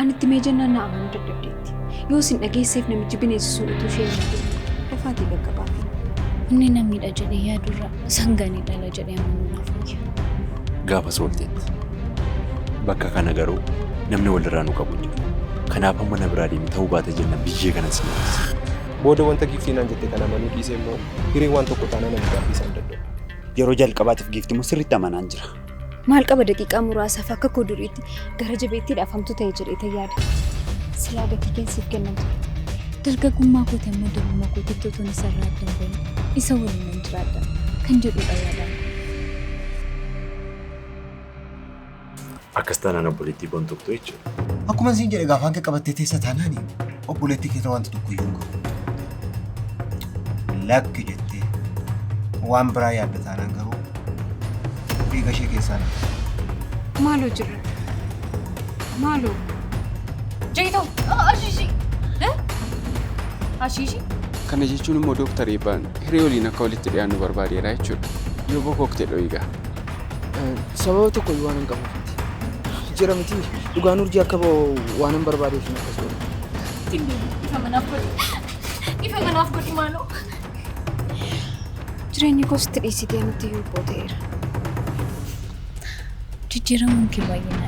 Ani itti mee jennaan na amanuu dadhabdeetti. Yoo isin dhageesseef namichi bineensi sun utuu ishee hin argin dafaatii qaqqabaafi. Inni na miidha jedhee yaadurra sangaan ni dhala jedhee amanuu naaf wayya. Gaafas oolteetti. Bakka kana garuu namni walirraa nu qabu hin jiru. Kanaaf amma na biraa deemi ta'uu baate jenna biyyee kanan si nyaachisa. Booda wanta Giiftii naan jette kana amanuu dhiisee immoo hireen waan tokko taanaan ani gaabbii isaa hin danda'u. Yeroo jalqabaatiif Giiftii immoo sirriitti amanaan jira. Maal qaba daqiiqaa muraasaaf akka koo duriitti gara jabeettiidhaaf hamtuu ta'e jedheetan yaada. Silaa gatii keen siif kennan ture. Dargaggummaa kooti amma dulluma kootitti utuun isa irraa adda hin bahin isa waliin nan jiraadha kan jedhudha yaadaan koo. Akkas taanaan obboleettii koo hin tuqxu jechuudha. Akkuman siin jedhe gaafaan kee qabattee teessa taanaani obboleettii keetirra wanti tokko iyyuu hin ga'u. Lakki jettee waan biraa yaadda taanaan garuu dhiiga ishee keessaa na. Maaloo jirra. Maaloo. Jeetoo. Ashiishii. Ashiishii. Kana jechuun immoo Dooktar Eebbaan hiree waliin akka walitti dhiyaannu barbaadeera jechuudha. Yoo bokokte dho'i gaa. Sababa tokko iyyuu waanan qabuuf miti. Jira miti dhugaan urjii akka ba'u waanan barbaadeef akkas godhe. Ittiin deemu dhiifama naaf godhi. Dhiifama naaf godhi maaloo. Jireenyi koos itti dhiisitee nutti yuubboo ta'eera. Jijjiiramuun kee baay'ee na